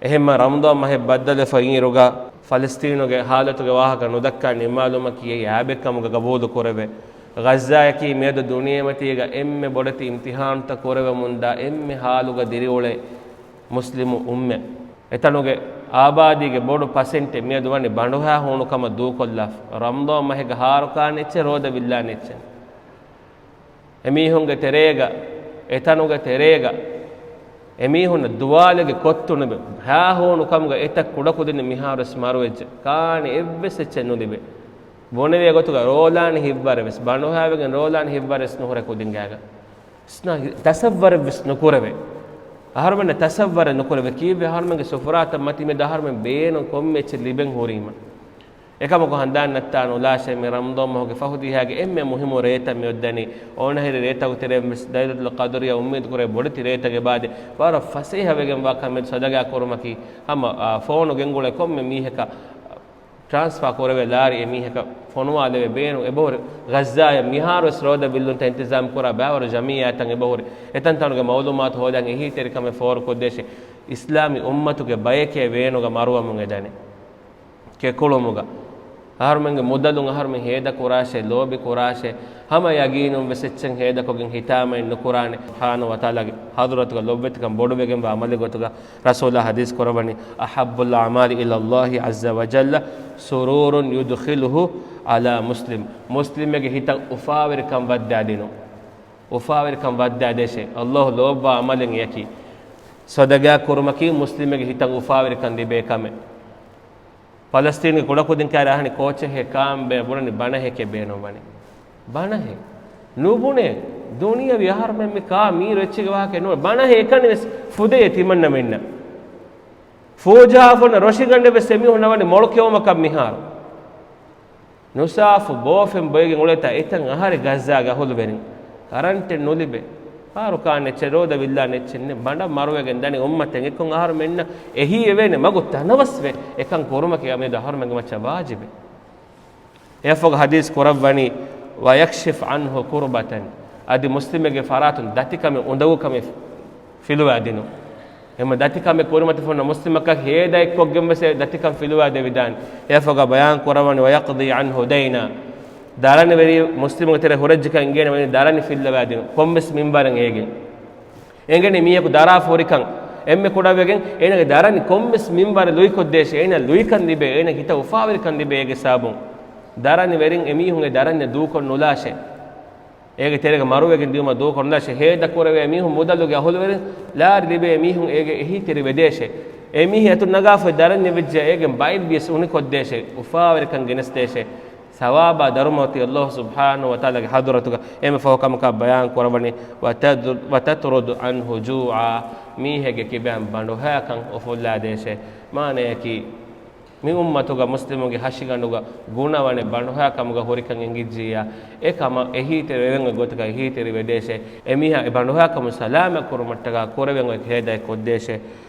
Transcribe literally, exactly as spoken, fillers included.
އެހެންމަ ރަމަޟާން މަހެއް ބައްދަލުވެފަ އިންއިރުގަ ފަލަސްތީނުގެ ހާލަތުގެ ވާހަކަ ނުދައްކާ ނިންމާލުމަކީ އެއީ އާބެއްކަމުގަ ގަބޫލު ކުރެވޭ. ޣައްޒާއަކީ މިއަދު ދުނިޔެމަތީގަ އެންމެ ބޮޑެތި އިމްތިހާނުތައް ކުރެވެމުންދާ އެންމެ ހާލުގަ ދިރިއުޅޭ މުސްލިމު އުއްމަތް. އެތަނުގެ އާބާދީގެ ބޮޑު ޕަސެންޓެއް މިއަދު ވަނީ ބަނޑުހައި ހޫނުކަމަށް ދޫކޮށްލާފަ. ރަމަޟާން މަހެއްގަ ހާރުކާނެ އެއްޗެއް ރޯދަ ވިއްލާނެ އެއްޗެއް. އެމީހުންގެ ތެރޭގަ، އެތަނުގެ ތެރޭގަ، އެމީހުންނަށް ދުވާލެއްގެ ކޮއްތު ނުބެ، ހާ ހޫނު ކަމުގަ އެތައް ކުޑަކުދިން މިހާރުވެސް މަރުވެއްޖެ. ކާނެ އެއްވެސް އެއްޗެއް ނުލިބޭ. ބުނެވޭ ގޮތުގަ ރޯލާނެ ހިތްވަރެއް ވެސް، ބަނޑުހައިވެގެން ރޯލާނެ ހިތްވަރެއް ވެސް ނުހުރޭ ކުދިންގާގަ. ތަސައްވަރެއް ވެސް ނުކުރެވޭ. އަހަރުމެންނަށް ތަސައްވަރެއް ނުކުރެވޭ. ކީއްވެ އަހަރުމެންގެ ސުފުރާތައް މަތީ މިއަދު އަހަރުމެން ބޭނުން ކޮންމެ އެއްޗެއް ލިބެން ހުރީމަ. އެކަމަކު ހަނދާން ނައްތާ ނުލާށޭ، މި ރަމަޟާން މަހުގެ ފަހު ދިހައިގެ އެންމެ މުހިއްމު ރޭތައް މިއޮއްދަނީ. އޮނަހިރި ރޭތަކުގެ ތެރެއިން ވެސް ލައިލަތުލް ޤަދުރިއަށް އުއްމީދު ކުރޭ ބޮޑެތި ރޭތަކުގެ އިބާދަތް. ވަރަށް ފަސޭހަވެގެންވާ ކަމެއް ސަދަގާ ކުރުމަކީ، ހަމަ، އާ، ފޯނު ގެންގުޅޭ ކޮންމެ މީހަކަށް ޓްރާންސްފާ ކުރެވޭ ލާރި އެމީހަކަށް ފޮނުވާލެވޭ ބޭނުން އެބަހުރި. ޣައްޒާއަށް މިހާރުވެސް ރޯދަ ވިއްލުންތައް އިންތިޒާމް ކުރާ ބައިވަރު ޖަމިއްޔާތައް އެބަހުރި. އެތަންތަނުގެ މައުލޫމާތު ހޯދަން އެހީތެރިކަމެއް ފޯރުކޮށްދޭށޭ. އިސްލާމީ އުއްމަތުގެ ބަޔެކޭ ވޭނުގަ މަރުވަމުން އެދަނީ. ކެކުޅުމުގަ، އަހަރުމެންގެ މުދަލުން އަހަރުމެން ހޭދަ ކުރާށޭ، ލޯބި ކުރާށޭ، ހަމަ ޔަގީނުން ވެސް އެއްޗެއް ހޭދަކޮށްގެން ހިތާމައެއް ނުކުރާނެ. ސުބްޙާނަހޫ ވަތަޢާލާގެ ޙަޟްރަތުގަ ލޮބުވެތިކަން ބޮޑުވެގެންވާ ޢަމަލެއް ގޮތުގަ ރަސޫލާ ޙަދީޘް ކުރައްވަނީ، "أحب الأعمال إلى الله عز وجل سرور يدخله على مسلم." މުސްލިމެއްގެ ހިތަށް އުފާވެރިކަން ވައްދާދިނުން. އުފާވެރިކަން ވައްދާދޭށޭ. ﷲ ލޯބިވާ ޢަމަލެއް އެއަކީ. ޞަދަޤާ ކުރުމަކީ މުސްލިމެއްގެ ހިތަށް އުފާވެރިކަން ލިބޭ ކަމެއް. ފަލަސްތީނުގެ ކުޑަކުދިން ކައިރި އަހަނި ކޯޗެއްހޭ ކާން ބޭ ބުނަނީ ބަނަހެކޭ ބޭނުންވަނީ. ބަނަހެއް. ނުބުނޭ. ދުނިޔަވީ އަހަރުމެން މި ކާ މީރު އެއްޗެއްގެ ވާހަކައެއް ނޫން. ބަނަހެއް އެކަނި ވެސް ފުދޭ ތިމަންނަމެންނަށް. ފޫޖާފުން ރޮށިގަނޑެއް ވެސް އެމީހުންނަށް ވަނީ މޮޅު ކެއުމަކަށް މިހާރު. ނުސާފު ބޯފެން ބޮއެގެން އުޅޭތާ އެތަން އަހަރެއް ޣައްޒާގެ އަހުލުވެރިން. ކަރަންޓެއް ނުލިބޭ. ފާރުކާން އެއްޗެއް ރޯދަ ވިއްލާނެ އެއްޗެއް ނެތް. ބަނޑަށް މަރުވެގެން ދަނީ އުއްމަތެއް އެކޮން އަހަރުމެންނަށް އެހީ އެވޭނެ މަގު ތަނަވަސްވެ އެކަން ކުރުމަކީ އަމިއްލަ އަހަރުމެންގެ މައްޗަށް ވާޖިބެއް. އެއަށްފަހު ޙަދީޘް ކުރައްވަނީ، "ويكشف عنه كربة." އަދި މުސްލިމެއްގެ ފަރާތުން ދަތިކަމެއް އުނދަގޫކަމެއް ފިލުވާދިނުން. އެހެންމަ ދަތިކަމެއް ކުރިމަތިފުންނަ މުސްލިމަކަށް ހޭދައެއްކޮށްގެން ވެސް އެ ދަތިކަން ފިލުވާ ދެވިދާނެ. އެއަށްފަހު ބަޔާން ކުރައްވަނީ، "ويقضي عنه دينا." ދަރަނިވެރި މުސްލިމުގެ ތެރޭ ހުރެއްޖެކަން އިނގޭނެ ވަނީ ދަރަނި ފިއްލަވާދިނުން. ކޮންމެސް މިންވަރެއް އޭގެން. އެނގެނީ މީހަކު ދަރާފަ ހުރިކަން އެންމެ ކުޑަވެގެން، އޭނަގެ ދަރަނި ކޮންމެސް މިންވަރެއް ލުއިކޮށްދޭށޭ، އޭނަ ލުއިކަން ލިބޭ، އޭނަ ހިތަށް އުފާވެރިކަން ލިބޭ އޭގެ ސަބަބުން. ދަރަނިވެރިން އެމީހުން އެ ދަރަންޏަށް ދޫކޮށް ނުލާށޭ. އޭގެ ތެރޭގަ މަރުވެގެން ދިޔުމަށް ދޫކޮށް ނުލާށޭ. ހޭދަ ކުރެވޭ މީހުން މުދަލުގެ އަހުލުވެރިން ލާރި ލިބޭ މީހުން އޭގެ އެހީތެރި ވެދޭށޭ. އެމީހެއް އަތުން ނަގާފަ ދަރަންޏެއް ވެއްޖެ އޭގެން ބައެއްވިޔަސް އުނިކޮށްދޭށޭ. އުފާވެރިކަން ގެނެސްދޭށޭ. ސަވާބާ ދަރުމަ އޮތީ ﷲ ސުބްޙާނަހޫ ވަތަޢާލާގެ ޙަޟްރަތުގަ. އެންމެ ފަހު ކަމަކާ ބަޔާން ކުރައްވަނީ، "وتد-، وتطرد عنه جوعا." މީހެއްގެ ކިބައިން ބަނޑުހައިކަން އުފުއްލާދޭށޭ. މާނަޔަކީ، މި އުއްމަތުގަ މުސްލިމުންގެ ހަށިގަނޑުގަ ގުނަވަނެއް ބަނޑުހައިކަމުގަ ހުރިކަން އެނގިއްޖިއްޔާ، އެ ކަމަށް އެހީތެރިވެގެން އޮތް ގޮތަކަށް އެހީތެރިވެދޭށޭ. އެމީހާ އެ ބަނޑުހައިކަމުން ސަލާމަތް ކުރުމަށްޓަކާ ކުރެވެން އޮތް ހޭދައެއް ކޮށްދޭށޭ.